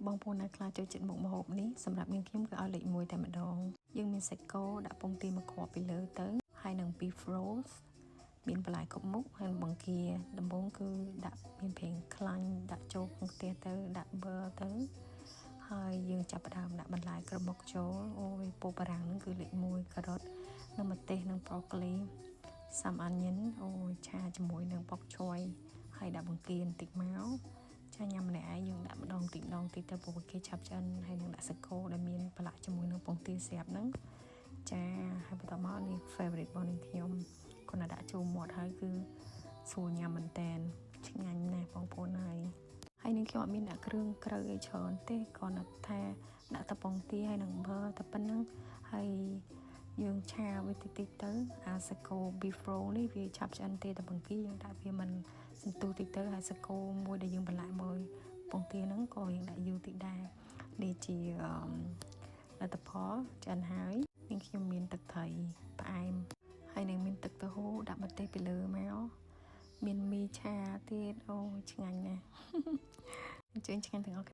បងប្អូនណាខ្លះចូលចិត្តមុខម្ហូបនេះសម្រាប់នាងខ្ញុំគឺឲ្យលេខ1តែម្ដងយើងមានសាច់គោដាក់ពងទាមួយគ្រាប់ពីលើទៅហើយនឹង beef rolls មានបន្លែគ្រប់មុខហើយនិងបង្គាដំបូងគឺដាក់មានប្រេងខ្លាញ់ដាក់ចូលក្នុងខ្ទះទៅដាក់ប៊ឺទៅហើយយើងចាប់ផ្ដើមដាក់បន្លែគ្រប់មុខចូលអូយពោបារាំងហ្នឹងគឺលេខ1ការ៉ុតនិងម្ទេសនិង broccoli, some onion អូយឆាជាមួយនឹង bok choy ហើយដាក់បង្គាបន្តិចមកចាញ៉ាំម្នាក់ឯងយើងដាក់ម្ដងតិចម្ដងតិចទៅព្រោះគេឆាប់ឆ្អិនហើយនឹងដាក់សាច់គោដែលមានប្រឡាក់ជាមួយនឹងពងទាស្រាប់ហ្នឹងចាហើយបន្តមកនេះ favorite របស់នាងខ្ញុំគាត់ណាដាក់ចូលមាត់ហើយគឺស្រួលញ៉ាំមែនតែនឆ្ងាញ់ណាស់បងប្អូនហើយហើយនឹងខ្ញុំអត់មានដាក់គ្រឿងក្រៅអីច្រើនទេគ្រាន់តែថាដាក់តែពងទាហើយនឹងប៊ឺតែប៉ុណ្្នឹងហើយយើងឆាវាតិចតិចទៅអាសាច់គោ beef roll នេះវាឆាប់ឆ្អិនទេតែបង្គាយើងដាក់វាមិនសន្ទុះតិចទៅហើយសាច់គោមួយដែលយើងបន្លាក់មួយពងទាហ្នឹងក៏យើងដាក់យូរតិចដែរនេះជាលទ្ធផលឆ្អិនហើយនាងខ្ញុំមានទឹកត្រីផ្អែមហើយនឹងមានទឹកតៅហ៊ូដាក់ម្ទេសពីលើមកមានមីឆាទៀតអូឆ្ងាញ់ណាស់អញ្ជើញឆ្ងាញ់ទាំងអស់។